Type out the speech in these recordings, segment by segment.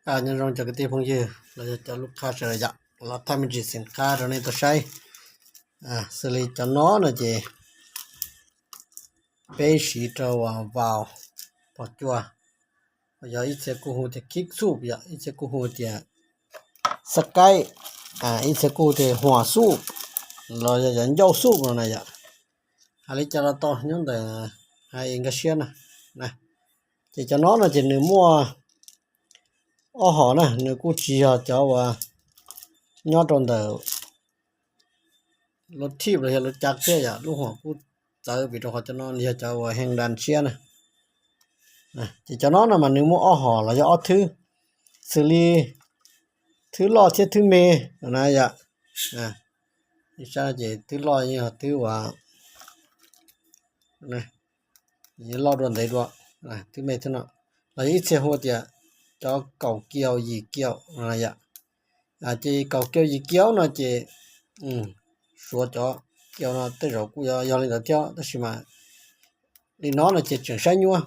Nyob zoo cov kwv tij phooj ywg los yog cov lub qhab sawv daws yom, los thaij me ntsis xeem qab rau nej tau saib. Xws li cov no no ces peb siv rau uas vaus pos cua, yog ib txhia kuj hu tias khib xuj yom, ib txhia kuj hu tias xab kaib, ib txhia kuj hu tias huam xuj, los yog cov ncauj xuj no na yom. Hais li cas los tau nyob ntawm hais nkag siab na. Ces cov no no ces nws muaj ob hom na, nws kuj tsis yog cov uas nyob rau ntawm lub thij los yog lub cav thiab yom, lub huam kuj txawv vim rau qhov cov no yog cov uas heev dan siab na. Ces cov no no mas nws muaj ob hom los yog ob thwb, xws li thwb loj thiab thwb me na yom. Ces thwb loj yeej yog thwb uas loj dua ntev dua, thwb me thiab no, los yog ib txhia hu tias cov kaum kiaus yim kiaus no yom. Ces kaum kiaus yim kiaus no ces suav cov kiaus no tej zaum kuj yog li ntawd thiab, tab sis mas li no no ces tseem saib nyuaj,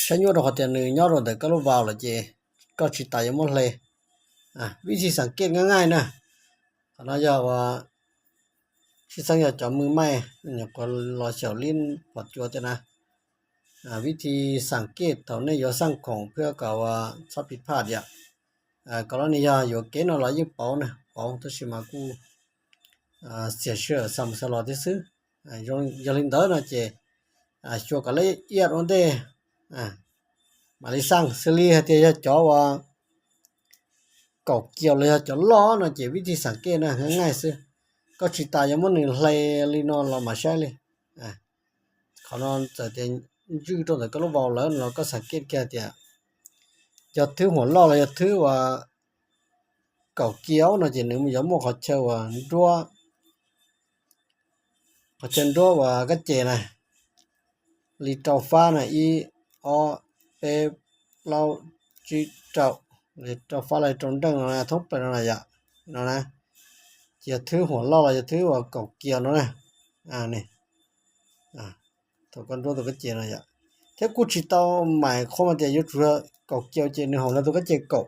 saib nyuaj rau qhov tias nws nyob rau ntawm koj lub vaus lawm ces koj tsis tas yuav muab hle. Vib thij xeem kej nqaij nqaij na, qhov no yog uas tshwj xeeb yog cov mws maij nyuam qhuav los xyaum li pos cua tiag na. Vib thij xeem kej thaum nej yuav xaj khoom thiab kom uas txhob phiv phaj tias, kom los nws yog yuam kev no los yeej pauv na, pauv tab sis mas kuj xiam sij hawm xa mus xa los thiab xwb. Yog li ntawd no ces xyuas kom lawv iab ua ntej mam li xaj. Xws li hais tias yog cov uas kaum kiaus los yog cov loj no ces vib thij xeem kej na nqaij nqaij xwb, koj tsis tas yuav muab nws hle li no los mam saib li. Qhov no txawm tias ntswj rau ntawm koj lub vaus lawm los koj xeem kej kiag tias yog thwb huam loj los yog thwb uas kaum kiaus no ces nws yuav muaj qhov chaw uas nruab, qhov chaw nruab uas kab ces na, li rau fab na, ib, ob, peb, plaub, tsib, rau, li rau fab los rau nreej no thoob plaws no na yom. No na, ces yog thwb huam loj los yog thwb uas kaum kiaus no na. Thaum koj nruab tus kab ces no yom, thiab kuj tsis tau mam qhuav mas tias yuav tsum kaum kiaus ces nws haum ntawm tus kab ces kaum,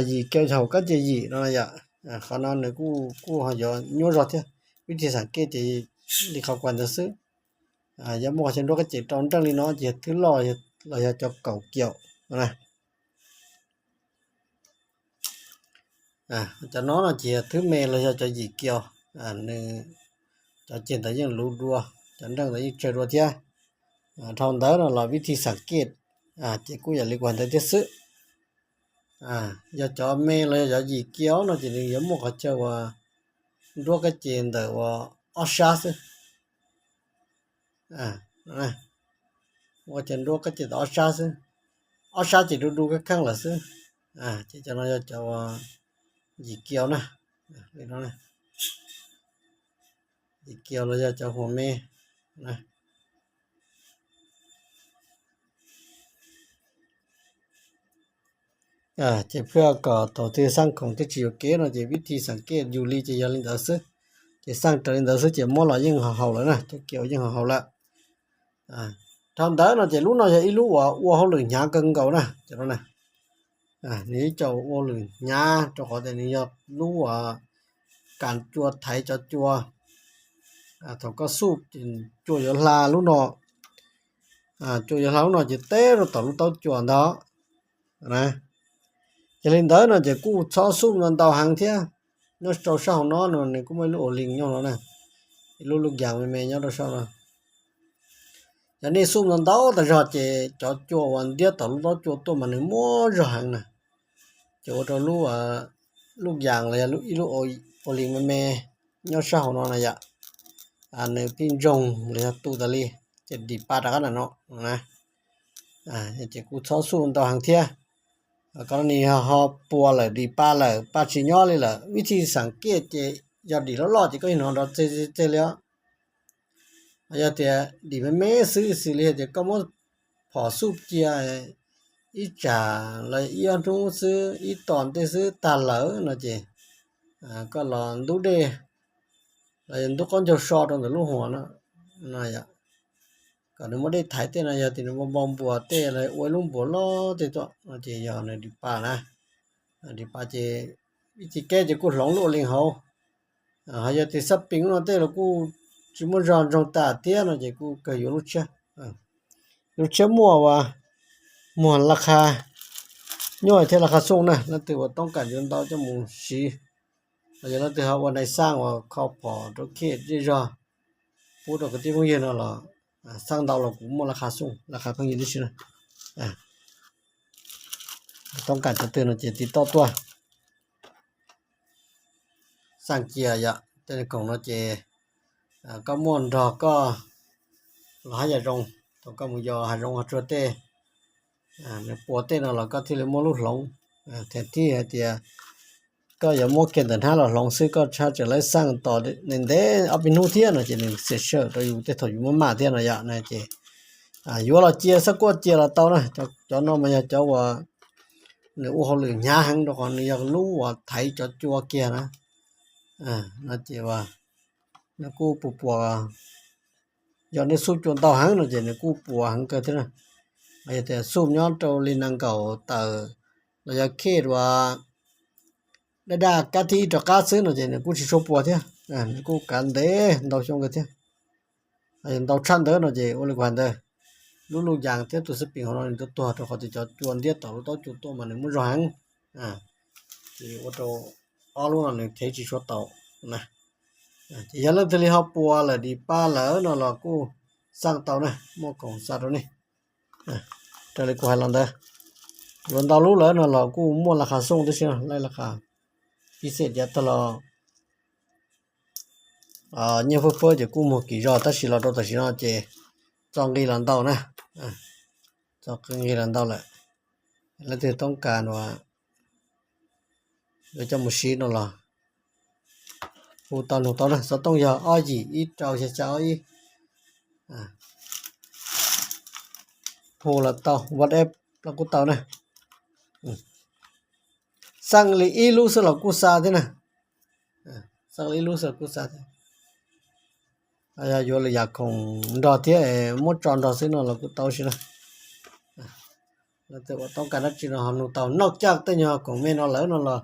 yim kiaus haum kab ces yim no yom. Qhov no nws kuj kuj ho yuav nyuaj zog thiab, vib thij xeem kej ces li qhov kuv hais ntawd xwb. Yuav muaj qhov chaw nruab kab ces rau nreej li no ces yog thwb loj los yog cov kaum kiaus no na. Cov no no ces yog thwb me los yog cov yim kiaus, nws cov ceg ntawd yeej luv dua, cov nreej ntawd yeej tsawg dua thiab. Dhau ntawd no los vib thij xeem kej ces kuj yam li kuv hais ntawd thiab xwb. Yog cov me los yog cov yim kiaus no ces nws yuav muaj qhov chaw uas nruab kab ces ntawm uas ob sab xwb. Ua chaw nruab kab ces ntawm ob sab xwb, ob sab ces du du kheej kheej lawm xwb. Ces cov no yog cov uas yim kiaus na, li no, yim kiaus los yog cov huam me. Ces pliag kom thaum twg xaj khoom thiab tsis yuam kev no ces vib thij xeem kej yus li ces yog li ntawd xwb. Ces xaj raws li ntawd xwb ces muab los yeej ho haum lawm na, cov kiaus yeej ho haum lawm. Dhau ntawd no ces lub no yog ib lub uas ua hauj lwm hnyav kawg nkaus na, cov no na. Nws ib co ua lwm hnyav rau qhov tias nws yog lub uas kas cua thaiv cov cua. Thaum koj xuj ces cua yuav hla lub no, cua yuav hla lub no ces teb rau tom lub taub cua ntag. Yog li ntawd no ces kuj txhob xuj ntau ntau heev thiab. Nyob rau sab hauv no no nws kuj muaj ib lub ua li nyob no na, ib lub lub yas me me nyob rau sab no. Yog nej xuj ntau ntau tas zog ces cov cua uas ntiab tom lub taub cua tuaj mas nws muaj zog heev na. Ces ua rau lub, lub yas los yog ib lub ua li me me nyob sab hauv no na yom, nws pib ntsoog los yog tu tas li, ces dim pa rov qab ntawm no na. Ces kuj txhob xuj ntau heev thiab. Koj ni ho puas lawm dim pa lawm, pa tsis nyob li lawm, vib thij xeem kej ces yog dim loj loj ces koj yeej hnov nrov tseg tseg li os. Yog tias dim me me xwb, xws li hais tias koj muab phom xuj cia ib tsam los ib ob hnub xwb, ib tom ntej xwb tag lawm no ces koj los ntub dej los ntub qaub ncaug so rau ntawm lub huam no, no yom, kom nws muaj dej thaiv tej no, yog tias nws npau npau npuas tej los ua ib lub npuas loj tej tuaj no ces yog nws di pa na. Di pa ces ib txhij keb ces kuj hloov lub ua li hauv. Ho yog tias xab pees no tej los kuj tsis muaj zog ntsoog tas thiab no ces kuj kawg yuav lub tshiab. Lub tshiab muaj ua muag laj qha, nyuaj thiab laj qha xooj na, leej twg uas toob kam yuav ntau coj mus siv, los yog leej twg ho ua nais xaj uas kho phom rau khej zej zog pub rau kwv tij phooj ywg no los xaj ntau los kuv muaj laj qha xooj laj qha phooj ywg tib si na. Toob kam cov twg no ces tiv tauj tuaj. Xaj cia yom, tej khoom no ces koj muaj nrog koj los hab yam zoo, thaum koj mus yos hav zoov hav tsuag tej, nws puas tej no los koj thiaj li muaj lub hloov. Thaum thib hais tias koj yuav muab kiag ntawm hnab los hloov xwb, koj tshaj tawm lawv xaj tos ntev ob peb hnub thiab no ces nws xiam sawm rau yus tej thaum yus maj maj thiab no yom na ces yuav los cia xab kuab cia los tau na. Cov no mas yog cov uas nws ua hauj lwm hnyav heev rau qhov nws yog lub uas thaiv cov cua kiag na. No ces nws kuj puas puas, yog nej xuj cua ntau heev no ces nws kuj puas heev kawg thiab na. Yog tias xuj nyob rau li nees nkaum tawm los yog khej uas daj daj kab thib ib rov qab xwb no ces nws kuj tsis tshua puas thiab, nws kuj kav ntev ntau xyoo kawg thiab. Ntau tshaj ntawd no ces ua li kuv hais ntawd, lub luj yas thiab tus xab pees hauv no nws tuag tuag rau qhov tias cov cua ntiab tom lub taub cua tuaj mas nws muaj zog heev. Ces ua rau ob lub no nws thev tsis tshua tau na. Ces yog leej twg li ho puas lawm di pa lawm no los kuj xaj tau na, muaj khoom xa rau nej. Raws li kuv hais los ntawd, yuav ntau lub lawm no los kuj muaj laj qha xooj tib si no, laj qha pib xej diav tag los nyiaj fwb fwb ces kuj muag kim zog, tab sis los rau tam sim no ces txo nqi los ntau na, txo nqi los ntau lawm. Leej twg toob kas uas yuav coj mus siv no los hu tau nug tau na, xov tooj yog ob yim ib rau xya xya ob ib. Hu los tau, WhatsApp los kuj tau na. Xaj li ib lub xwb los kuj xa thiab na. Xaj li ib lub xwb los kuj xa thiab. Yog yuav lwm yam khoom nrog thiab muab tso nrog xwb no los kuj tau si na. Leej twg uas toob kas dab tsi no ho nug tau, noj caj tej nyuag khoom me no lawm no los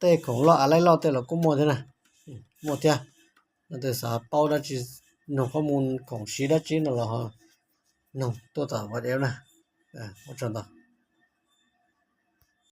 tej khoom loj av laij loj tej los kuj muaj thiab na. Muaj thiab. Leej twg xav paub dab tsi, nug qhov mus khoom siv dab tsi no los ho nug tuaj tom WhatsApp na. Ua tsaug ntau.